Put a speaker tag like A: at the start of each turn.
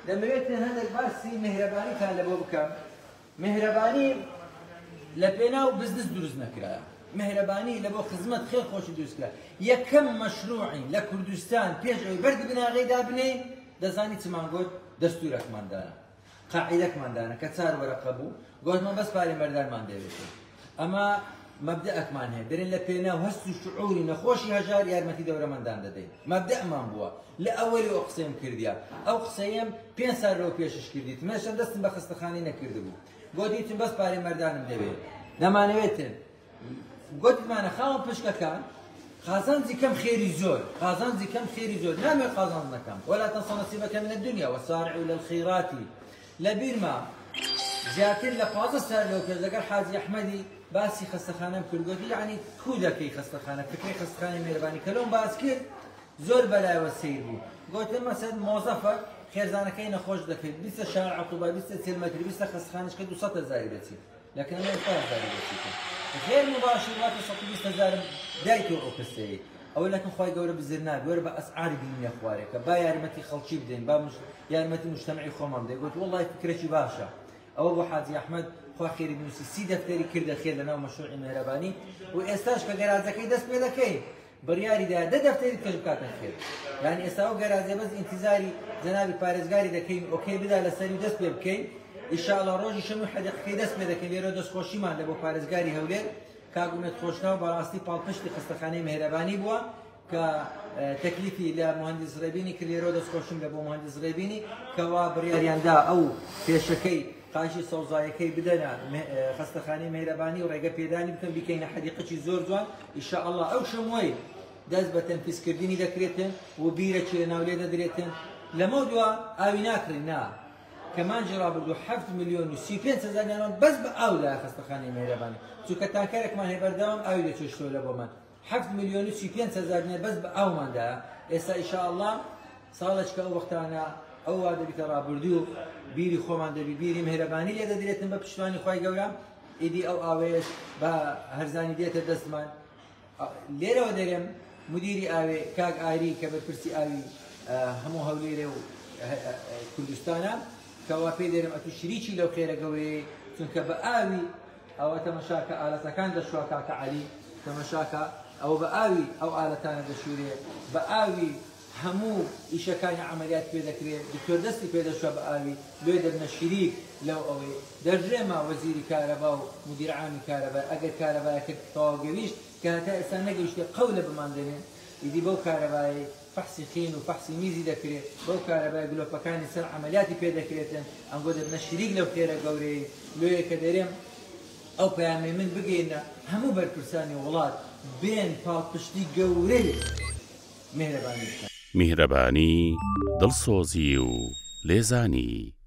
A: دەمەوێت هەندێک باسی میهرەبانیتان لەبۆ بکەم. میهرەبانی لە پێناو بزنس دروست نەکرایە. میهرەبانی لە بۆ خزمەت خێر خۆشی دروست کرا. یەکەم مەشروعین لە کوردستان پێش ئەوەی بەردی بناغەی دابنێین دەزانی چمان گۆت؟ دەستورەکمان دانا. قاعیدەکمان دانا کە چار وەرەقە بوو گۆتمان بەس پارەی مەردانمان دەوێتن. ئەمە مەبدەئەکمان هەیە دەرێن لە پێناو هەست و شعوری نەخۆشی هەژار یارمەتی دەورەمەندان دەدەین. مەبدەئمان بووە. لە ئەوەلی ئەو قسەیم کردیە. ئەو قسەیەم پێنج سال لەوە پێشش کردیتم. هێشتا دەستم بە خەستەخانەی نەکردبوو. گۆتیتم بەس پارەی مەردانم دەوێ. دەمانەوێتن. گۆتمانە خاوەن پشکەکان قازانجی کەم خێری زۆر. قازانجی کەم خێری زۆر. نامەوێ قازانج نەکەم. ولا تنسوا نصیبک من الدنیا وسارعوا الی الخیرات. لە بیرمە زیاتر لە 15 سال لەو پێش لەگەڵ حاجی ئەحمەدی باسی خەستەخانەم کرد. گۆتی یەعنی کو دەکەی خەستەخانە؟ فکرەی خەستەخانەی مێرەبانی کە لۆم باس کرد زۆر بەلایەوە سەیر بوو. گۆتم مەسەن مۆزەفە خێزانەکەی نەخۆش دەکرد بیستە شار عقوبە بیستە چل مەتری بیستە خەستەخانەش کە 200 هەزاری دەچیت لەکن ئەمە ئێستا هەزاری دەچیت غێر مباشر واتە 120 هەزارم دایتەوە ئەو کەسەی ئەوە لەکن خوای گەورە بزر نابێ وەرە بە ئەسعاری بینە خوارێکە با یارمەتی خەڵکی بدەین با یارمەتی مجتەمعی خۆمان بدەین. گوت وەڵڵای فکرەکی باشە. ئەوە بۆ حاجی ئەحمەد خوا خێری بنووسی سی دەفتەری کردە خێر لەناو مەشروعی مێهرەبانی و ئێستاش کە گەراجەکەی دەست پێ دەکەین بڕیاری دا دە دەفتەری کەش بکاتە خێر. یعنی ئێستا ئەو گەراجە بەس ئینتیزاری جەنابی پارێزگاری دەکەین ئۆکەی بدا لەسەری دەست پێ بکەین ئینشاءڵڵا ڕۆژی شەموو حەدیقەکەی دەست پێ دەکەین. لێرە دەستخۆشیمان لە بۆ پارێزگاری هەولێر کاک ئومێد خۆشناو بەڕاستی پاڵپشتی خەستەخانەی مێهرەبانی بووە کە تەکلیفی لە مهندس ڕێبینی کرد. لێرەوە دەستخۆشیم لە بۆ مهندس ڕێبینی کەوا بڕیاریاندا ئەو پێشەکەی قاشی سەوزایەکەی بدەنە خەستەخانەی مێهرەبانی و ڕێگە پێدانی بکەن بیکەینە حەدیقەکی زۆر جوان. ئینشاءڵڵا ئەو شەموەی دەست بە تەنفیزکردنی دەکرێتن و بیرەکی لە ناو لێ دەدرێتن. لەمە دوا ئاوی ناکڕین نا کە مانگی ڕابردوو 7 ملیۆن و 35 هەزار دینارمان بەس بە ئاو دایە خەستەخانەی مێهرەبانی، چونکە تانکەرێکمان هەیە بەردەوام ئاوی دەچێشتەوە لە بۆمان. 7 ملیۆن و 35 هەزار دینار بەس بە ئاومان دایە. ئێستا ئینشاءڵڵا ساڵێک کە ئەو وەختانە ئەو وا دەبیتە ڕابردوو بیری خۆمان دەبی بیری مێهرەبانی لێ دەدرێتن بە پشتیوانی خوای گەورە. ئیدی ئەو ئاوەیەش بە هەرزانی دێتە دەستمان. لێرەوە دەرێم مدیری ئاوێ کاک ئاری کە بەرپرسی ئاوی هەموو هەولێرێ و کوردستانە کەوا پێی دەرێم ئەتوو شریکی لەو خێرە گەورەیە، چونکە بە ئاوی ئەوە تەمەشاکە ئالەتەکان دەشوا کاکە عەلی تەمەشاکە ئەوە بە ئاوی ئەو ئالەتانە دەشورێ، بە ئاوی هەموو ئیشەکانی عەمەلیات پێ دەکرێ، دکتۆر دەستی پێ دەشوا بە ئاوی، لۆی دەبنە شریک لەو ئەوەی دەرژێمە وەزیری کارەبا و مدیر عامی کارەبا ئەگەر کارەبایەکە تەواو گەویشت کە هەتا ئێستا نەگەیشتێ قەولە بمان دەنێن ئیدی بەو کارەبایەی فەحسی خین و فەحسی میزی دەکرێ بەو کارەبای گلۆپەکانی سەر عەمەلیاتی پێ دەکرێتن ئەنگۆ دەبنە شریک لەو خێرە گەورەیەی لۆیە کە دەرێم ئەو پەیامەی من بگەینە هەموو بەرپرسانی وڵات بێن پاڵپشتی گەورەی میهرەبانی بکەن.
B: میهرەبانی، دڵسۆزی و لێزانی.